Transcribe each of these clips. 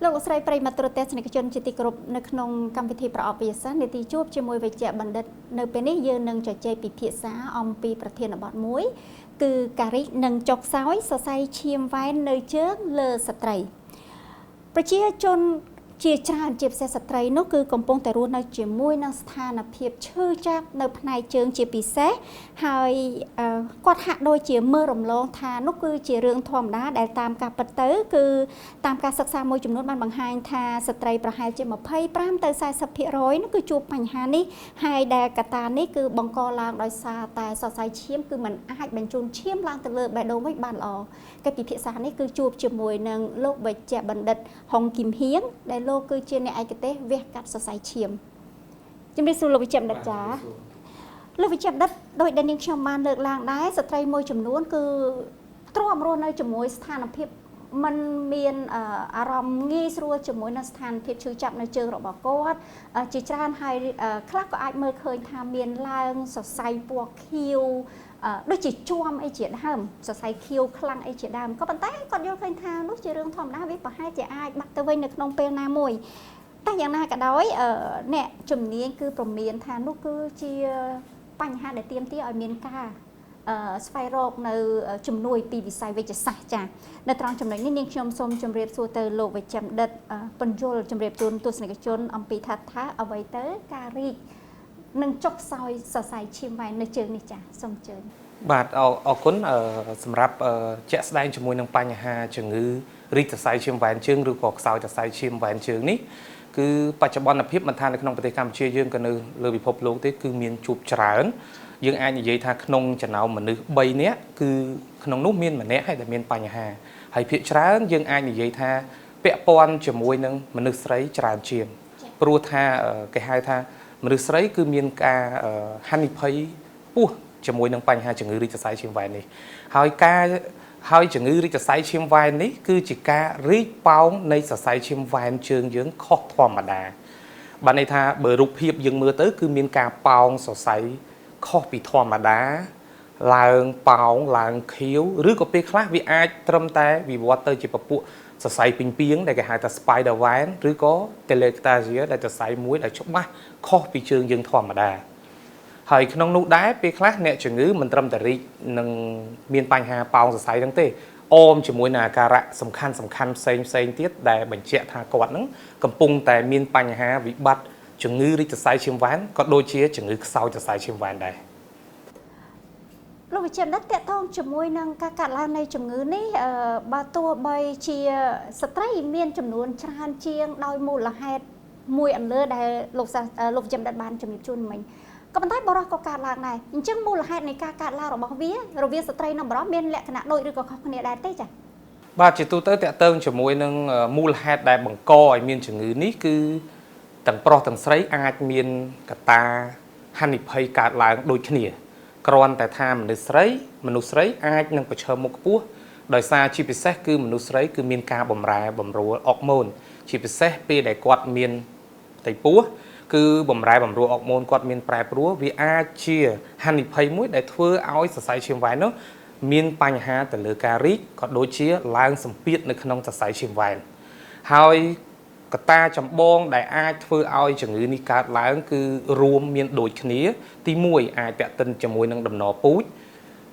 លោកលោកស្រីប្រិយមិត្តទូរទស្សនិកជនជាទីគោរពនៅក្នុងកម្មវិធីប្រអប់វិទ្យាសាស្ត្រនីតិជួបជាមួយវេជ្ជបណ្ឌិតនៅពេលនេះយើងនឹងជជែកពិភាក្សាអំពីប្រធានបទមួយគឺការីកនិងចុកខ្សោយសរសៃឈាមវ៉ែននៅជើងលើស្ត្រីប្រជាជនជាច្រើនជាពិសេសស្ត្រីនោះគឺកំពុងតែរស់នៅជាមួយនឹងស្ថានភាពឈឺចាប់នៅផ្នែកជើងជាពិសេសហើយគាត់ហាក់ដូចជាមើលរំលងថានោះគឺជារឿងធម្មតាដែលតាមការពិតទៅគឺតាមការសិក្សាមួយចំនួនបានបង្ហាញថាស្ត្រីប្រហែលជា25ទៅ40%នោះគឺជួបបញ្ហានេះហើយដែលកត្តានេះគឺបង្កឡើងដោយសារតែសរសៃឈាមគឺมันអាចបញ្ជូនឈាមឡើងទៅលើបេះដូងវិញបានល្អកិច្ចពិភាក្សានេះគឺជួបជាមួយនឹងលោកវេជ្ជបណ្ឌិតហុងគឹមហៀងដែលលោកគឺជាអ្នកឯកទេសវះកាត់សរសៃឈាមជំរាបសួរលោកវិជ្ជបណ្ឌិតចាលោកវិជ្ជបណ្ឌិតដោយដែលនាងខ្ញុំបានលើកឡើងដែរស្ត្រីមួយចំនួនគឺទ្រាំរស់នៅជាមួយស្ថានភាពมันមានអារម្មណ៍ងាយស្រួលជាមួយនឹងស្ថានភាពឈឺចាប់នៅជើងរបស់គាត់ជាច្រើនហើយខ្លះក៏អាចមើលឃើញថាមានឡើងសរសៃពណ៌ខៀវដូចជាជាំអីជាដើមសរសៃខៀវខ្លាំងអីជាដើមក៏ប៉ុន្តែគាត់យល់ឃើញថានោះជារឿងធម្មតាវាប្រហែលជាអាចបាត់ទៅវិញនៅក្នុងពេលណាមួយតែយ៉ាងណាក៏ដោយអ្នកជំនាញគឺប្រមានថានោះគឺជាបញ្ហាដែលទាមទារឲ្យមានការស្វែងរកនៅជំនួយពីវិស័យវិទ្យាសាស្ត្រចានៅត្រង់ចំណុចនេះនាងខ្ញុំសូមជម្រាបសួរទៅលោកវិជ្ជបណ្ឌិតបញ្យលជម្រាបជូនទស្សនិកជនអំពីថាថាអ្វីទៅការរីកនិងចុកខ្សោយសរសៃឈាមវ៉ែននៅជើងនេះចាសូមអញ្ជើញបាទអរគុណសម្រាប់ជាក់ស្ដែងជាមួយនឹងបញ្ហាជំងឺរីកសរសៃឈាមវ៉ែនជើងឬក៏ខ្សោយសរសៃឈាមវ៉ែនជើងនេះគឺបច្ចុប្បន្នភាពមិនថានៅក្នុងប្រទេសកម្ពុជាយើងក៏នៅលើពិភពលោកទេគឺមានជួបច្រើនយើងអាចនិយាយថាក្នុងចំណោមមនុស្ស3នាក់គឺក្នុងនោះមានម្នាក់ហើយដែលមានបញ្ហាហើយភាគច្រើនយើងអាចនិយាយថាពាក់ព័ន្ធជាមួយនឹងមនុស្សស្រីច្រើនជាងព្រោះថាគេហៅថាមនុស្សស្រីគឺមានការហានិភ័យខ្ពស់ជាមួយនឹងបញ្ហាជំងឺរីកសរសៃឈាមវ៉ែននេះហើយការហើយជំងឺរីកសរសៃឈាមវ៉ែននេះគឺជាការរីកប៉ោងនៃសរសៃឈាមវ៉ែនជើងយើងខុសធម្មតាបានន័យថាបើរូបភាពយើងមើលទៅគឺមានការប៉ោងសរសៃខុសពីធម្មតាឡើងប៉ោងឡើងខៀវឬក៏ពេលខ្លះវាអាចត្រឹមតែវិវត្តទៅជាពពួកសរសៃពីងពីងដែលគេហៅថា spider vein ឬក៏ telangiectasia ដែលសរសៃមួយដែលច្បាស់ខុសពីជើងយើងធម្មតាហើយក្នុងនោះដែរពេលខ្លះអ្នកជំងឺមិនត្រឹមតែរីកនឹងមានបញ្ហាប៉ោងសរសៃហ្នឹងទេអមជាមួយនឹងអាការៈសំខាន់សំខាន់ផ្សេងផ្សេងទៀតដែលបញ្ជាក់ថាគាត់ហ្នឹងកំពុងតែមានបញ្ហាវិបត្តិជំងឺរីកសរសៃឈាមវ៉ែនក៏ដូចជាជំងឺខ្សោយសរសៃឈាមវ៉ែនដែរ លោកវិជ្ជបណ្ឌិតតកតងជាមួយនឹងការកាត់ឡើងនៃជំងឺនេះបើទោះបីជាស្ត្រីមានចំនួនច្រើនជាងដោយមូលហេតុមួយអន្លើដែលលោកលោកវិជ្ជបណ្ឌិតបានជំរាបជូនមិញក៏ប៉ុន្តែបុរសក៏កើតឡើងដែរអញ្ចឹងមូលហេតុនៃការកើតឡើងរបស់វារវាងស្ត្រីនិងបុរសមានលក្ខណៈដូចឬក៏ខុសគ្នាដែរទេចា៎ បាទជាទូទៅតកតងជាមួយនឹងមូលហេតុដែលបង្កឲ្យមានជំងឺនេះគឺទាំងប្រុសទាំងស្រីអាចមានកត្តាហានិភ័យកើតឡើងដូចគ្នាគ្រាន់តែថាមនុស្សស្រីមនុស្សស្រីអាចនឹងប្រឈមមុខខ្ពស់ដោយសារជាពិសេសគឺមនុស្សស្រីគឺមានការបំរែបំរួលអុកម៉ូនជាពិសេសពេលដែលគាត់មានផ្ទៃពោះគឺបំរែបំរួលអុកម៉ូនគាត់មានប្រែប្រួលវាអាចជាហានិភ័យមួយដែលធ្វើឲ្យសរសៃឈាមវ៉ែននោះមានបញ្ហាទៅលើការរីកក៏ដូចជាឡើងសម្ពាធនៅក្នុងសរសៃឈាមវ៉ែនហើយកត្តាចម្បងដែលអាចធ្វើឲ្យជំងឺនេះកើតឡើងគឺរួមមានដូចគ្នាទី1អាចតាក់ទិនជាមួយនឹងដំណពូជ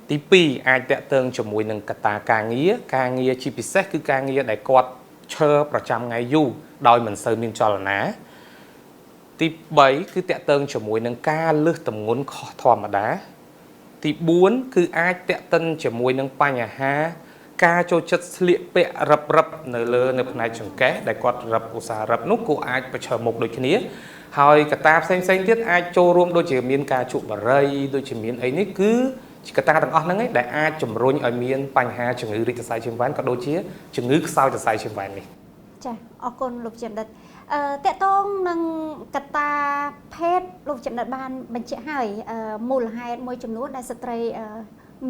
ទី2អាចតាក់ទងជាមួយនឹងកត្តាការងារការងារជាពិសេសគឺការងារដែលគាត់ឈរប្រចាំថ្ងៃយូរដោយមិនសូវមានចលនាទី3គឺតាក់ទងជាមួយនឹងការលើសទម្ងន់ខុសធម្មតាទី4គឺអាចតាក់ទិនជាមួយនឹងបញ្ហាការចូលចិត្តស្លៀកពាក់រឹបរឹបនៅលើនៅផ្នែកចង្កេះដែលគាត់រឹបឧស្សាហ៍រឹបនោះក៏អាចប្រឈមមុខដូចគ្នាហើយកត្តាផ្សេងផ្សេងទៀតអាចចូលរួមដូចជាមានការជក់បារីដូចជាមានអីនេះគឺជាកត្តាទាំងអស់ហ្នឹងឯងដែលអាចជំរុញឲ្យមានបញ្ហាជំងឺរីកសរសៃឈាមវ៉ែនក៏ដូចជាជំងឺខ្សោយសរសៃឈាមវ៉ែននេះ ចាអរគុណលោកវិជ្ជបណ្ឌិតតកតងនឹងកត្តាភេទលោកវិជ្ជបណ្ឌិតបានបញ្ជាក់ហើយមូលហេតុមួយចំនួនដែលស្ត្រី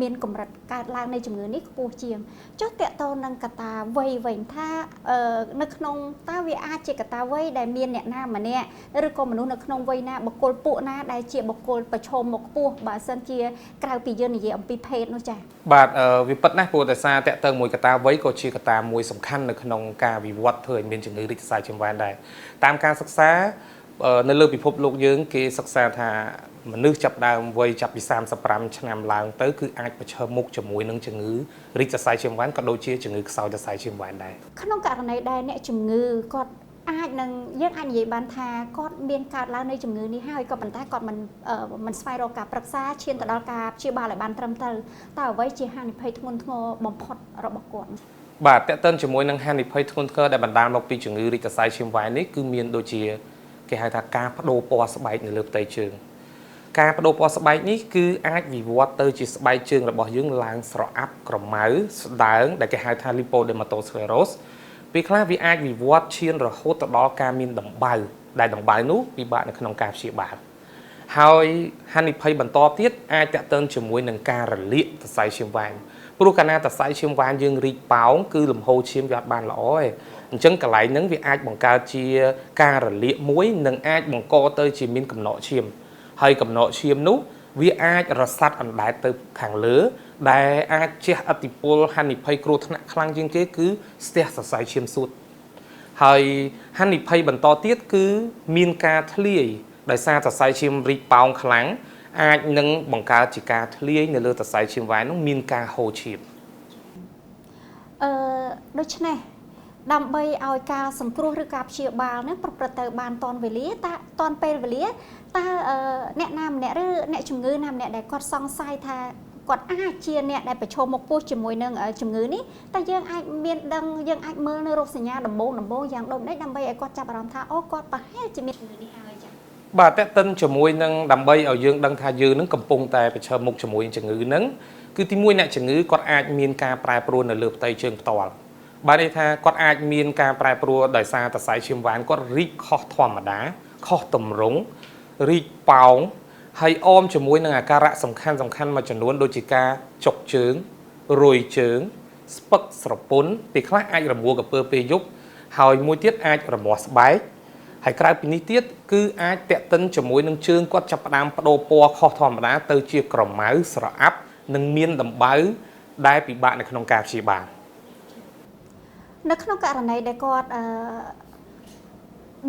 មានកម្រិតកើតឡើងនៃជំងឺនេះខ្ពស់ជាងចុះតកតនឹងកត្តាវ័យវិញថានៅក្នុងតើវាអាចជាកត្តាវ័យដែលមានអ្នកណាម្នាក់ឬក៏មនុស្សនៅក្នុងវ័យណាបុគ្គលពួកណាដែលជាបុគ្គលប្រឈមមុខខ្ពស់បើសិនជាក្រៅពីយើងនិយាយអំពីភេទនោះចា៎បាទវាពិតណាស់ព្រោះដោយសារតកតងមួយកត្តាវ័យក៏ជាកត្តាមួយសំខាន់នៅក្នុងការវិវត្តធ្វើឲ្យមានជំងឺរីកសរសៃឈាមវ៉ែនដែរតាមការសិក្សានៅលើពិភពលោកយើងគេសិក្សាថាមនុស្សចាប់ដើមវ័យចាប់ពី35ឆ្នាំឡើងទៅគឺអាចប្រឈមមុខជាមួយនឹងជំងឺរីកសរសៃឈាមវ៉ែនក៏ដូចជាជំងឺខ្សោយសរសៃឈាមវ៉ែនដែរក្នុងករណីដែលអ្នកជំងឺគាត់អាចនឹងយើងអាចនិយាយបានថាគាត់មានកើតឡើងនៃជំងឺនេះហើយក៏ប៉ុន្តែគាត់មិនស្វែងរកការប្រឹក្សាឈានទៅដល់ការព្យាបាលឲ្យបានត្រឹមត្រូវតើអ្វីជាហានិភ័យធ្ងន់ធ្ងរបំផុតរបស់គាត់បាទតើតើជាមួយនឹងហានិភ័យធ្ងន់ធ្ងរដែលបណ្ដាលមកពីជំងឺរីកសរសៃឈាមវ៉ែននេះគឺមានដូចជាគេហៅថាការបដូរពណ៌ស្បែកនៅលើផ្ទៃជើងការបដូរពណ៌ស្បែកនេះគឺអាចវិវត្តទៅជាស្បែកជើងរបស់យើងឡើងស្រអាប់ក្រមៅស្ដើងដែលគេហៅថា lipodermatosclerosis ពេលខ្លះវាអាចវិវត្តឈានរហូតទៅដល់ការមានដំបៅដែលដំបៅនោះពិបាកនៅក្នុងការព្យាបាលហើយហានិភ័យបន្តទៀតអាចតាក់ទងជាមួយនឹងការរលាកសរសៃឈាមវ៉ែនព្រោះកាលណាសរសៃឈាមវ៉ែនយើងរីកប៉ោងគឺលំហូរឈាមវាអត់បានល្អទេអញ្ចឹងកន្លែងហ្នឹងវាអាចបង្កើតជាការរលាកមួយនិងអាចបង្កទៅជាមានកំណកឈាមហើយកំណកឈាមនោះវាអាចរសាត់អណ្ដែតទៅខាងលើដែលអាចជះឥទ្ធិពលហានិភ័យគ្រោះថ្នាក់ខ្លាំងជាងគេគឺស្ទះសរសៃឈាមសួតហើយហានិភ័យបន្តទៀតគឺមានការធ្លាយដោយសារសរសៃឈាមរីកប៉ោងខ្លាំងអាចនឹងបង្កើតជាការធ្លាយនៅលើសរសៃឈាមវ៉ែននោះមានការហូរឈាមដូច្នេះដើម្បីឲ្យការសង្គ្រោះឬការព្យាបាលនឹងប្រព្រឹត្តទៅបានទាន់វេលាតើទាន់ពេលវេលាតើអ្នកណាម្នាក់ឬអ្នកជំងឺណាម្នាក់ដែលគាត់សង្ស័យថាគាត់អាចជាអ្នកដែលប្រឈមមុខពោះជាមួយនឹងជំងឺនេះតែយើងអាចមានដឹងយើងអាចមើលនៅរោគសញ្ញាដំបូងយ៉ាងដូចម្តេចដើម្បីឲ្យគាត់ចាប់អារម្មណ៍ថាអូគាត់ប្រហែលជាមានជំងឺនេះហើយចា៎បាទតេតិនជាមួយនឹងដើម្បីឲ្យយើងដឹងថាយើងនឹងកំពុងតែប្រឈមមុខជាមួយនឹងជំងឺនឹងគឺទីមួយអ្នកជំងឺគាត់អាចមានការប្រែប្រួលនៅលើផ្ទៃជើងផ្ទាល់បានន័យថាគាត់អាចមានការប្រែប្រួលដោយសារសរសៃឈាមវ៉ែនគាត់រីកខុសធម្មតាខុសទម្រង់រីកប៉ោងហើយអមជាមួយនឹងអាការៈសំខាន់មួយចំនួនដូចជាការចុកជើងរុយជើងស្ពឹកស្រពន់ពេលខ្លះអាចរមួលកាពើពេលយប់ហើយមួយទៀតអាចរមាស់ស្បែកហើយក្រៅពីនេះទៀតគឺអាចតាក់ទិនជាមួយនឹងជើងគាត់ចាប់ផ្ដើមបដូរពណ៌ខុសធម្មតាទៅជាក្រមៅស្រអាប់និងមានដំបៅដែលពិបាកនៅក្នុងការព្យាបាលនៅក្នុងករណីដែលគាត់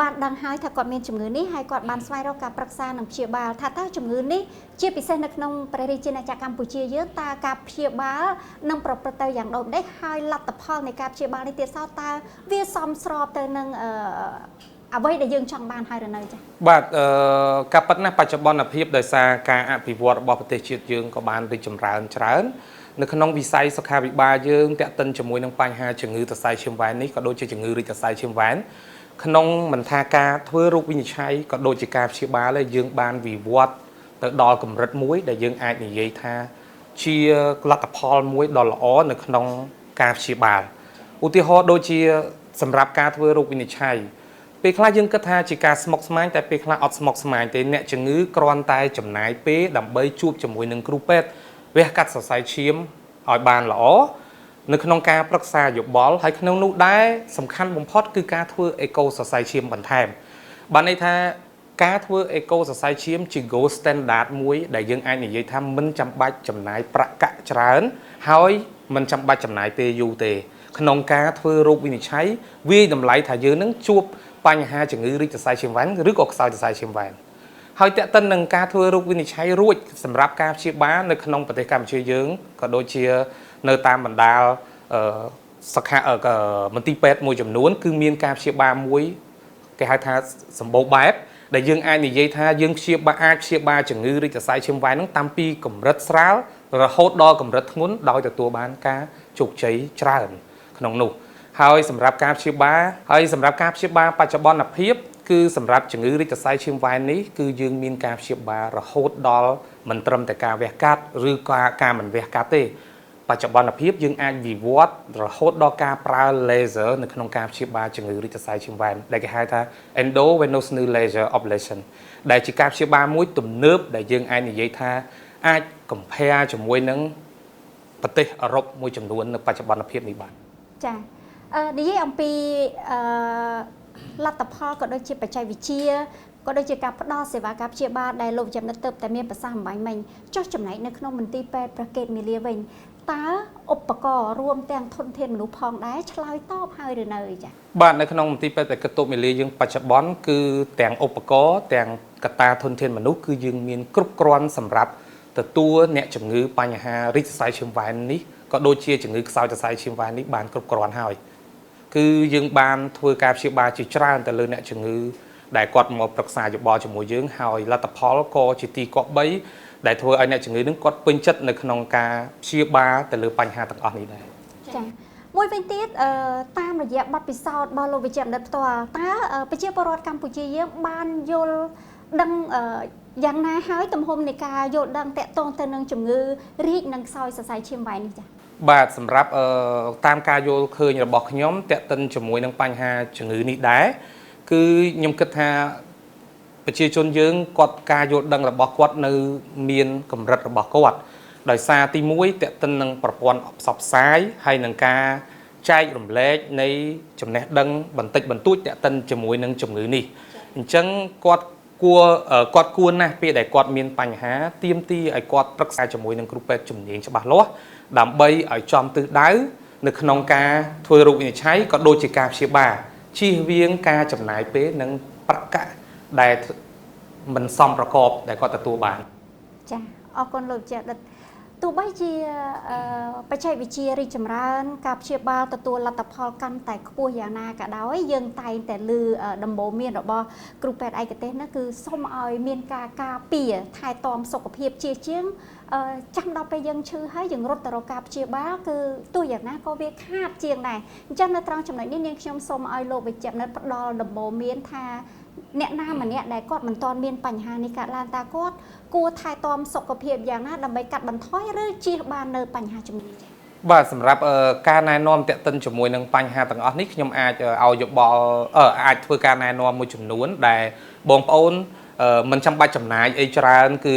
បានដឹងហើយថាគាត់មានជំងឺនេះហើយគាត់បានស្វែងរកការប្រឹក្សានិងព្យាបាលថាតើជំងឺនេះជាពិសេសនៅក្នុងព្រះរាជាណាចក្រកម្ពុជាយើងតើការព្យាបាលនឹងប្រព្រឹត្តទៅយ៉ាងដូចម្តេចហើយលទ្ធផលនៃការព្យាបាលនេះទៀតសោតើវាសមស្របទៅនឹងអ្វីដែលយើងចង់បានហើយឬនៅចា៎បាទការពិតណាស់បច្ចុប្បន្នភាពដោយសារការអភិវឌ្ឍរបស់ប្រទេសជាតិយើងក៏បានរីកចម្រើនច្រើននៅក្នុងវិស័យសុខាភិបាលយើងតាក់ទិនជាមួយនឹងបញ្ហាជំងឺសរសៃឈាមវ៉ែននេះក៏ដូចជាជំងឺរីកសរសៃឈាមវ៉ែនក្នុងមិនថាការធ្វើរោគវិនិច្ឆ័យក៏ដូចជាការព្យាបាលយើងបានវិវត្តទៅដល់កម្រិតមួយដែលយើងអាចនិយាយថាជាលទ្ធផលមួយដ៏ល្អនៅក្នុងការព្យាបាលឧទាហរណ៍ដូចជាសម្រាប់ការធ្វើរោគវិនិច្ឆ័យពេលខ្លះយើងគិតថាជាការស្មុគស្មាញតែពេលខ្លះអត់ស្មុគស្មាញទេអ្នកជំងឺគ្រាន់តែចំណាយពេលដើម្បីជួបជាមួយនឹងគ្រូពេទ្យវះកាត់សរសៃឈាមឲ្យបានល្អនៅក្នុងការប្រឹក្សាយោបល់ហើយក្នុងនោះដែរសំខាន់បំផុតគឺការធ្វើអេកូសរសៃឈាមបន្ថែមបានន័យថាការធ្វើអេកូសរសៃឈាមជា gold standard មួយដែលយើងអាចនិយាយថាមិនចាំបាច់ចំណាយប្រាក់កាក់ច្រើនហើយមិនចាំបាច់ចំណាយពេលយូរទេក្នុងការធ្វើរោគវិនិច្ឆ័យវាយតម្លៃថាយើងនឹងជួបបញ្ហាជំងឺរីកសរសៃឈាមវ៉ែនឬក៏ខ្សោយសរសៃឈាមវ៉ែនហើយតាក់ទិននឹងការធ្វើរោគវិនិច្ឆ័យរួចសម្រាប់ការព្យាបាលនៅក្នុងប្រទេសកម្ពុជាយើងក៏ដូចជានៅតាមបណ្ដាលសុខាមន្ទីរពេទ្យមួយចំនួនគឺមានការព្យាបាលមួយគេហៅថាសម្បូរបែបដែលយើងអាចនិយាយថាយើងព្យាបាលអាចព្យាបាលជំងឺរីកសរសៃឈាមវ៉ែនហ្នឹងតាំងពីកម្រិតស្រាលរហូតដល់កម្រិតធ្ងន់ដោយទទួលបានការជោគជ័យច្រើនក្នុងនោះហើយសម្រាប់ការព្យាបាលហើយសម្រាប់ការព្យាបាលបច្ចុប្បន្នភាពគឺសម្រាប់ជំងឺរីកសរសៃឈាមវ៉ែននេះគឺយើងមានការព្យាបាលរហូតដល់មិនត្រឹមតែការវះកាត់ឬការមិនវះកាត់ទេបច្ចុប្បន្នភាពយើងអាចវិវត្តរហូតដល់ការប្រើ laser នៅក្នុងការព្យាបាលជំងឺរីកសរសៃឈាមវ៉ែនដែលគេហៅថា endovenous laser ablation ដែលជាការព្យាបាលមួយទំនើបដែលយើងអាចនិយាយថាអាច compare ជាមួយនឹង ប្រទេសអឺរ៉ុបមួយចំនួននៅបច្ចុប្បន្នភាពនេះបាទ ចានិយាយអំពីលទ្ធផលក៏ដូចជាបច្ចេកវិទ្យាក៏ដូចជាការផ្ដល់សេវាការព្យាបាលដែលលោកចំណិតទៅតែមានប្រសាសន៍អំបញ្ញមិញចុះចំណែកនៅក្នុងមន្ទីរពេទ្យព្រះកេតុមាលាវិញតើឧបករណ៍រួមទាំងធនធានមនុស្សផងដែរឆ្លើយតបហើយឬនៅចា៎ បាទនៅក្នុងមន្ទីរពេទ្យព្រះកេតុមាលាយើងបច្ចុប្បន្នគឺទាំងឧបករណ៍ទាំងកត្តាធនធានមនុស្សគឺយើងមានគ្រប់គ្រាន់សម្រាប់ទទួលអ្នកជំងឺបញ្ហារីកសរសៃឈាមវ៉ែននេះក៏ដូចជាជំងឺខ្សោយសរសៃឈាមវ៉ែននេះបានគ្រប់គ្រាន់ហើយគឺយើងបានធ្វើការព្យាបាលជាច្រើនទៅលើអ្នកជំងឺដែលគាត់មកប្រឹក្សាយោបល់ជាមួយយើងហើយលទ្ធផលក៏ជាទីគប្បីដែលធ្វើឲ្យអ្នកជំងឺនឹងគាត់ពេញចិត្តនៅក្នុងការព្យាបាលទៅលើបញ្ហាទាំងអស់នេះដែរ ចាមួយវិញទៀតតាមរយៈបទពិសោធន៍របស់លោកវិជ្ជបណ្ឌិតផ្ទាល់តើប្រជាពលរដ្ឋកម្ពុជាយើងបានយល់ដឹងយ៉ាងណាហើយទំហំនៃការយល់ដឹងតាក់ទងទៅនឹងជំងឺរីកនិងខ្សោយសរសៃឈាមវ៉ែននេះចា៎ បាទសម្រាប់តាមការយល់ឃើញរបស់ខ្ញុំតាក់ទិនជាមួយនឹងបញ្ហាជំងឺនេះដែរគឺខ្ញុំគិតថាប្រជាជនយើងគាត់ការយល់ដឹងរបស់គាត់នៅមានកម្រិតរបស់គាត់ដោយសារទី1តាក់ទិននឹងប្រព័ន្ធផ្សព្វផ្សាយហើយនឹងការចែករំលែកនៃចំណេះដឹងបន្តិចបន្តួចតាក់ទិនជាមួយនឹងជំងឺនេះអញ្ចឹងគាត់គួរគាត់គួរណាស់ពេលដែលគាត់មានបញ្ហាទាមទារឲ្យគាត់ប្រឹក្សាជាមួយនឹងគ្រូពេទ្យជំនាញច្បាស់លាស់ដើម្បីឲ្យចំទិសដៅនៅក្នុងការធ្វើរោគវិនិច្ឆ័យក៏ដូចជាការព្យាបាលជៀសវាងការចំណាយពេលនិងប្រាក់កាក់ដែលមិនសមប្រកបដែលគាត់ទទួលបាន ចាអរគុណលោកជាដិតទោះបីជាបច្ចេកវិទ្យារីកចម្រើនការព្យាបាលទទួលលទ្ធផលកាន់តែខ្ពស់យ៉ាងណាក៏ដោយយើងតែងតែឮដំបូន្មានរបស់គ្រូពេទ្យឯកទេសនោះគឺសូមឲ្យមានការការពារថែទាំសុខភាពជាជាងចាំដល់ពេលយើងឈឺហើយយើងរត់ទៅរកការព្យាបាលគឺទោះយ៉ាងណាក៏វាខាតជាងដែរអញ្ចឹងនៅត្រង់ចំណុចនេះនាងខ្ញុំសូមឲ្យលោកវិជ្ជបណ្ឌិតផ្ដល់ដំបូន្មានថាអ្នកណាម្នាក់ដែលគាត់មិនទាន់មានបញ្ហានេះកើតឡើងតើគាត់គួរថែទាំសុខភាពយ៉ាងណាដើម្បីកាត់បន្ថយឬជៀសបាននៅបញ្ហាជំងឺនេះ បាទសម្រាប់ការណែនាំតាក់ទិនជាមួយនឹងបញ្ហាទាំងអស់នេះខ្ញុំអាចឲ្យយោបល់អាចធ្វើការណែនាំមួយចំនួនដែលបងប្អូនមិនចាំបាច់ចំណាយអីច្រើនគឺ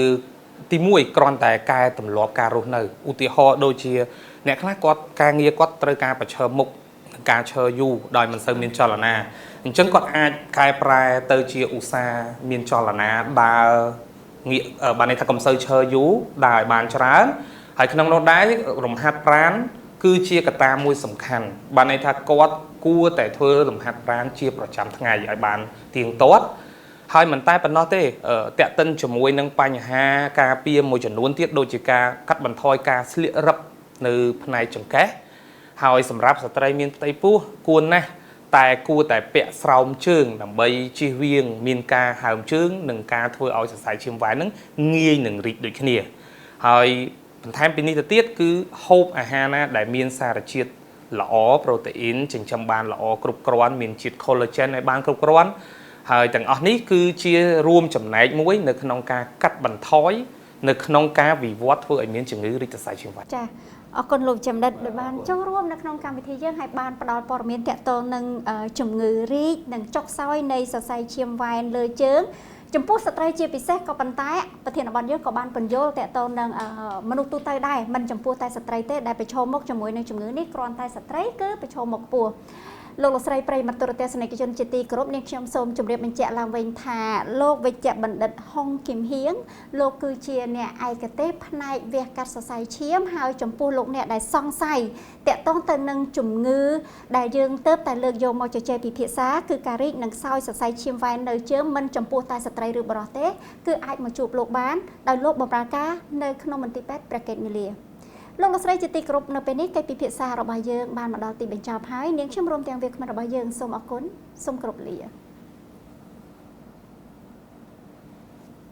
ទី1គ្រាន់តែកែទម្លាប់ការរស់នៅឧទាហរណ៍ដូចជាអ្នកខ្លះគាត់ការងារគាត់ត្រូវការប្រឈមមុខនឹងការឈរយូរដោយមិនសូវមានចលនាអញ្ចឹងគាត់អាចកែប្រែទៅជាឧស្សាហ៍មានចលនាដើរងាកបានន័យថាកុំសូវឈរយូរដើរឲ្យបានច្រើនហើយក្នុងនោះដែររំហាត់ប្រាណគឺជាកត្តាមួយសំខាន់បានន័យថាគាត់គួរតែធ្វើរំហាត់ប្រាណជាប្រចាំថ្ងៃឲ្យបានទៀងទាត់ហើយមិនតែប៉ុណ្ណោះទេតាក់ទិនជាមួយនឹងបញ្ហាការពារមួយចំនួនទៀតដូចជាការកាត់បន្ថយការស្លៀករឹបនៅផ្នែកចង្កេះហើយសម្រាប់ស្ត្រីមានផ្ទៃពោះគួរណាស់តែគួរតែពាក់ស្រោមជើងដើម្បីជៀសវាងមានការហើមជើងនិងការធ្វើឲ្យសរសៃឈាមវ៉ែននឹងងាយនឹងរីកដូចគ្នាហើយបន្ថែមពីនេះទៅទៀតគឺហូបអាហារណាដែលមានសារជាតិល្អប្រូតេអ៊ីនចិញ្ចឹមបានល្អគ្រប់គ្រាន់មានជាតិ collagen ឲ្យបានគ្រប់គ្រាន់ហើយទាំងអស់នេះគឺជារួមចំណែកមួយនៅក្នុងការកាត់បន្ថយនៅក្នុងការវិវត្តធ្វើឲ្យមានជំងឺរីកសរសៃឈាមវ៉ែន ចាអរគុណលោកចំណិតដែលបានចូលរួមនៅក្នុងកម្មវិធីយើងហើយបានផ្ដល់ព័ត៌មានទាក់ទងនឹងជំងឺរីកនិងចុកខ្សោយនៃសរសៃឈាមវ៉ែនលើជើងចំពោះស្ត្រីជាពិសេសក៏ប៉ុន្តែប្រធានបទយើងក៏បានពន្យល់ទាក់ទងនឹងមនុស្សទូទៅដែរមិនចំពោះតែស្ត្រីទេដែលប្រឈមមុខជាមួយនឹងជំងឺនេះគ្រាន់តែស្ត្រីគឺប្រឈមមុខខ្ពស់លោកលោកស្រីប្រិយមិត្តទូរទស្សនិកជនជាទីគោរពនាងខ្ញុំសូមជម្រាបបញ្ជាក់ឡើងវិញថាលោកវិជ្ជបណ្ឌិតហុងគឹមហៀងលោកគឺជាអ្នកឯកទេសផ្នែកវះកាត់សរសៃឈាមហើយចំពោះលោកអ្នកដែលសង្ស័យទាក់ទងទៅនឹងជំងឺដែលយើងទើបតែលើកយកមកជជែកពិភាក្សាគឺការរីកនិងខ្សោយសរសៃឈាមវ៉ែននៅជើងមិនចំពោះតែស្ត្រីឬបុរសទេគឺអាចមកជួបលោកបានដោយលោកបម្រើការនៅក្នុងមន្ទីរពេទ្យព្រះកេតុមាលាលោកលោកស្រីជាទីគោរពនៅពេលនេះកិច្ចពិភាក្សារបស់យើងបានមកដល់ទីបញ្ចប់ហើយនាងខ្ញុំរួមទាំងវាគ្មិនរបស់យើងសូមអរគុណសូមគោរពលា